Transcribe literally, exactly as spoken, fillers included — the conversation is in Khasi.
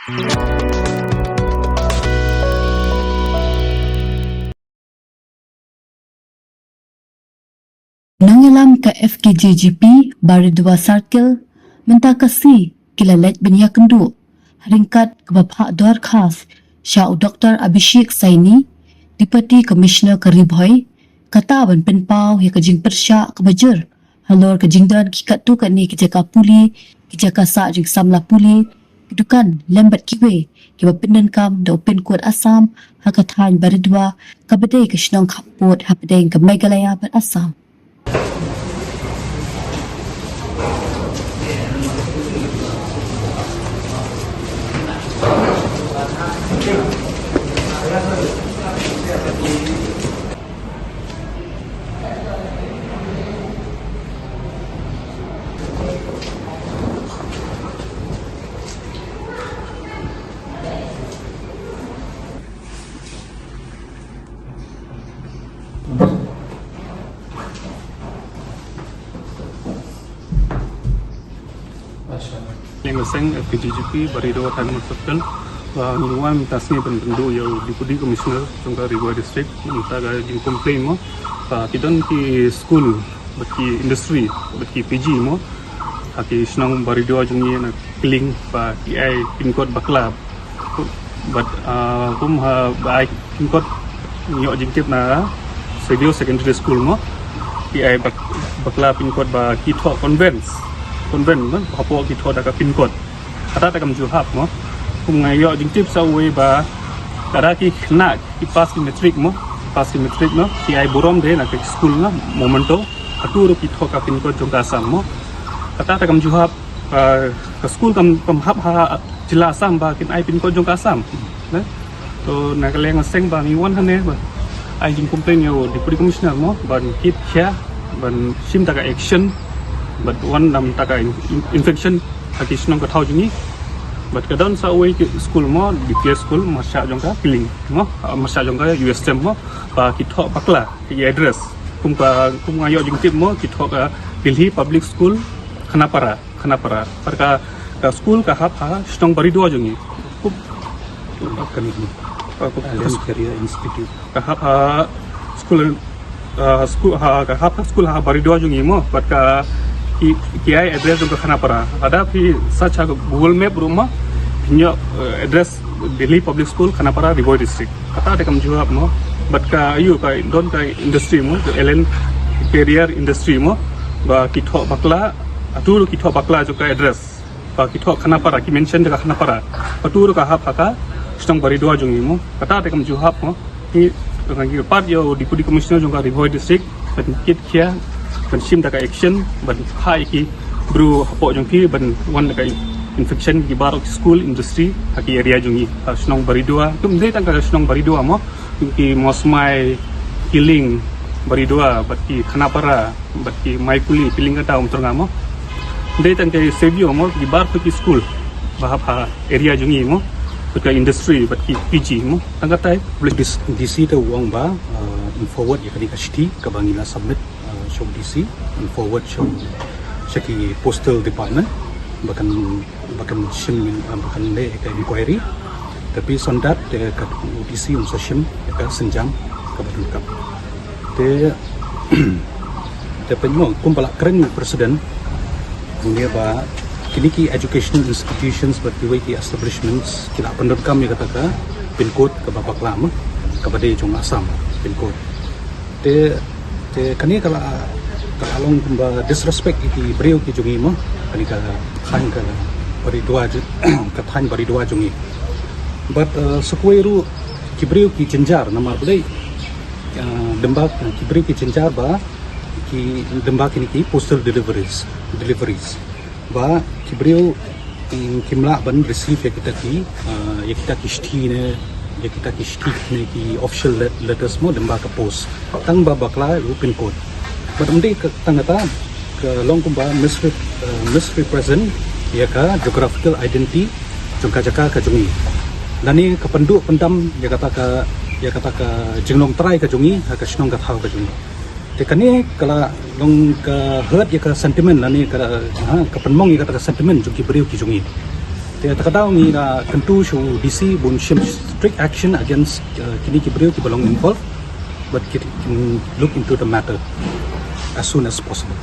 Nongïalam ka F K J G P Baridua Circle mynta ka sngi ki la leit ban ïakynduh ha ryngkat kaba phah dorkhas sha u Doktor Abhishek Saini, Deputy Commissioner ka Ri Bhoi, kata ban pynpaw ïa ka jingpyrshah kaba jur halor ka jingdon ki katto katne ki jaka pule, ki jaka sah jingsamla pule, ki dukan lem bad kiwei kiba pyndonkam da u pincode Assam ha ka thaiñ Baridua, kaba dei ka shnong khappud hapdeng ka Meghalaya bad Assam. Ïa nga seng F K J G P Baridua Thanmut Circle. Ba ngi wan mynta sngi ban kynduh ïa u Deputy Commissioner jong ka Ri Bhoi District mynta ka jingcomplain mo. Ba ki don ki skul bad ki industry bad ki P G mo ha ki shnong Baridua jong ngi na Kylling ba ki ai pincode bakla. Bad, ah, kum ha ba ai pincode, ngi ïoh jingtip na Savio Secondary School mo. Ki ai bak-, bakla pincode ba ki thoh convent. Convent mo, hapoh ki thoh da ka pincode. Kata te kam ju hap mo. Kum nga ïoh jingtip sa uwei ba lada ki khynnah ki pass ki matric mo. Pass ki matric mo. Ki ai burom de na ka school na, memento. Hato ruh ki thoh ka pincode jong ka Assam mo. Kata te kam ju hap, ah, ka school kam, kam hap ha jylla Assam ba kin ai pincode jong ka Assam. Ne? To na ka liang nga seng ba ngi wan hangne ba ai jingcomplain ïa u Deputy Commissioner mo ban kit khia ban shim da ka action bad wan da ka in-, in-, inspection ha ki shnong ka thaw jong ngi. Bad ka don sa uwei ki school mo, D P S school, marshah jong ka Kylling mo, ah, marshah jong ka U S M mo, ba ki thoh bakla ki address. Kum ka, kum nga ïoh jingtip mo, ki thoh ka Delhi Public School, Khanapara, Khanapara. Bad ka, ka school ka hap ha shnong Baridua jong ngi. Kum, kum, ah, kum, Alliance Career Institute. Ka hap ha school, ah, school ha, ka hap ha school ha Baridua jong ngi mo. Bad ka ki, ki ai address jong ka Khanapara. Lada phi search ha Google Map ruh mo, phin ïoh, eh, address Delhi Public School, Khanapara, Ri Bhoi District. Kata te kam ju hap mo. Bad ka, ïa u, ka don ka industry mo, ka Alliance Career Industry mo. Ba ki thoh bakla, hato ruh ki thoh bakla jong ka address. Ba ki thoh Khanapara, ki mention da ka Khanapara. Hato ruh ka hap ha ka shnong Baridua jong ngi mo. Kata te kam ju hap mo. Ngi, ngi kyrpad ïa u Deputy Commissioner jong ka Ri Bhoi District ban kit khia, ban shim da ka action, ban phah ïa ki briew hapoh jong ki ban wan da ka inspection ki baroh ki school, industry ha ki area jong ngi, ha shnong Baridua. Ym dei tang ka shnong Baridua mo, ki Mawsmai, Kylling, Baridua bad ki Khanapara bad ki Maipuli, Pilingkata, Umturnga mo. Dei tang ka Savio mo, ki baroh ki school ba hap ha area jong ngi mo, bad ka industry bad ki P G mo. Tang katai. Dis-, D C te u ong ba, uh, in forward ïa kane ka shithi kaba ngi la submit, uh, sha u D C, in forward sha, sha ki postal department ba kan, ba kan shim, ba kan leh ka inquiry. Te based on that, te ka, u D C un sa shim ïa ka sienjam kaba donkam. Te, te pynmong kumba la kren u president, u ong ba kine ki educational institutions bad kiwei ki establishments ki la pyndonkam ïa kata ka pin code kaba bakla mo, kaba dei jong Assam pin code. Te, te kane ka la, ka la long kumba disrespect ïa ki briew ki jong ngi mo, kane ka thaiñ ka Baridua ju-, ka thaiñ Baridua jong ngi. Bad, uh, sa kawei ruh ki briew ki jynjar namar balei, uh, lyngba ki briew ki jynjar ba ki lyngba kine ki postal deliveries, deliveries. Ba ki briew, mm, kim lah ban receive ïa kita ki, ah, ïa kita ki shithi ne, ïa kita ki shithi ne ki official let-, letters mo lyngba ka post. Tang ba bakla u pin code. Bad ym dei ka, tang kata, ka long kumba misrep-, ah, misrepresent ïa ka geographical identity jong ka jaka ka jong ngi. Lane ka pynduh pyndam ïa kata ka, ïa kata ka jinglong trai ka jong ngi ha ka shnong ka thaw ka jong ngi. Te kane ka la long ka hurt ïa ka sentiment lane ka, ha, ka pynmong ïa kata ka sentiment jong ki briew ki jong ngi. Te kata ka daw ngi la kyntu sha u D C ban shim strict action against uh, kine ki briew kiba long involved, but ki kin look into the matter as soon as possible.